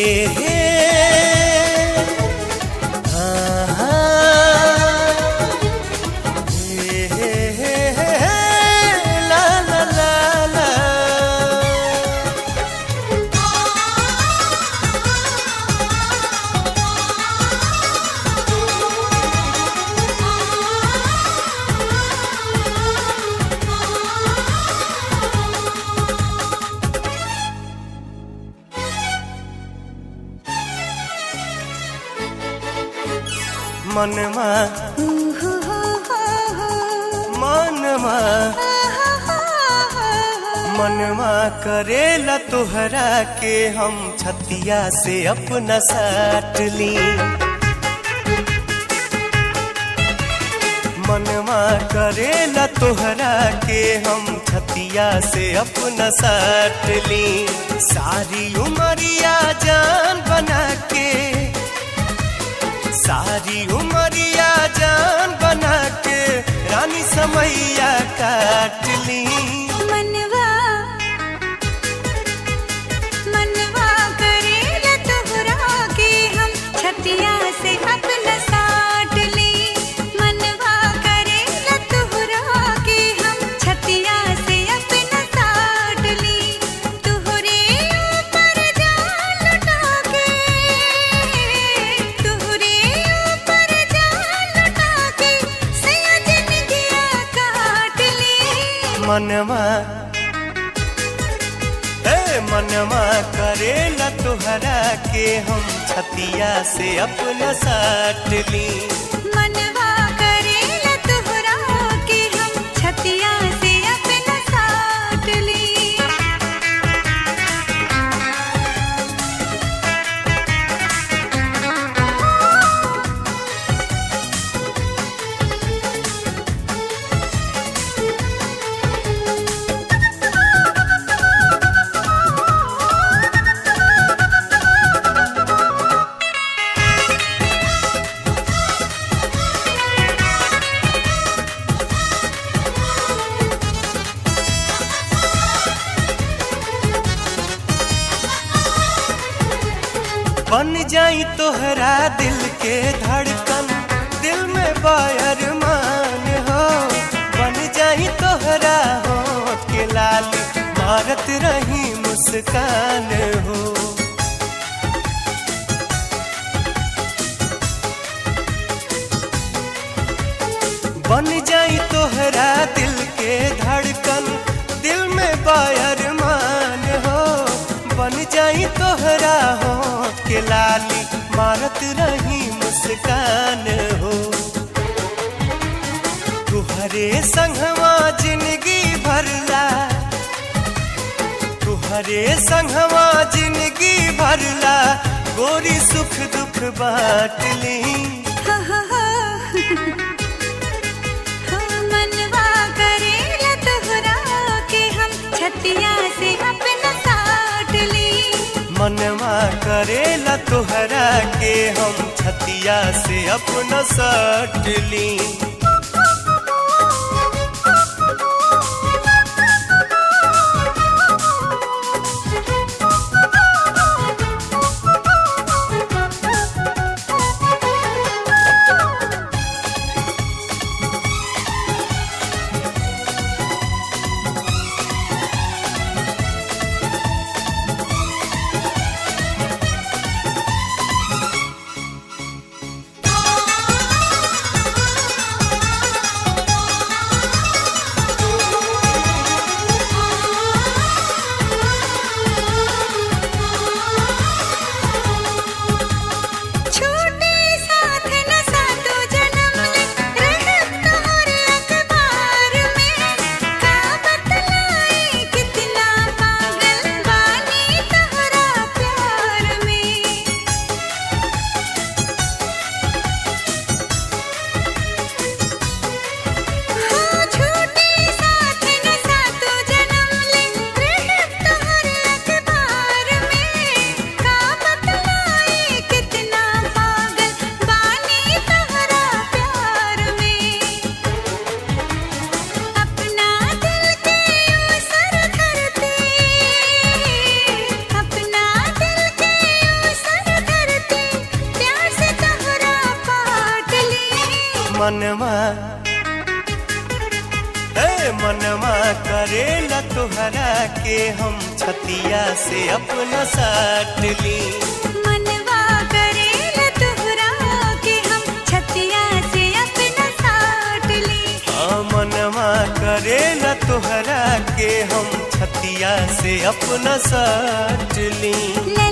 हे हाँ, हाँ, हे हे हे हे हे, ला ला ला ला। मनमा मनमा मनमा करेला तोहरा के हम छतिया से अपना साट ली। मनमा करेला तोहरा के हम छतिया से अपना साट ली। सारी उमरिया जान बना के, सारी उमरिया जान बना के रानी समैया काट ली। मनवा मनवा करेला तोहरा के हम छतिया से अपना साट ली। मनवा करेला तोहरा के हम छतिया से अपना साट ली। तुहरे ऊपर जान लुटा के, तुहरे ऊपर जान लुटा के सैया जिंदगिया काट ली। मनवा ए मनवा करेला तोहरा के हम छतिया से अपना साट ली। मनवा करेला तोहरा के हम छतिया से अपना साट ली। बन जाई तोहरा दिल के धड़कन, दिल में बायर मान हो। बन जाई तोहरा होठ के लाली, मारत रही मुस्कान हो। बन जाई तोहरा दिल के धड़कन, दिल में बायर मान हो। बन जाई तोहरा होठ के लाली, मारत रही मुस्कान हो। तुहरे संगवा जिंदगी भरला, तुहरे संगवा जिंदगी भरला, गोरी सुख दुख बांट ली। हो हो हो हो, मनवा करेला तोहरा के हम छतिया से अपना साट ली। मनवा करेला तोहरा के हम छतिया से अपना साट ली। मनवा, हे मनवा करेला तोहरा के हम छतिया से अपना साट ली। मनवा करेला तोहरा के हम छतिया से अपना साट ली। हाँ, मनवा करेला तोहरा के हम छतिया से अपना साट ली। ला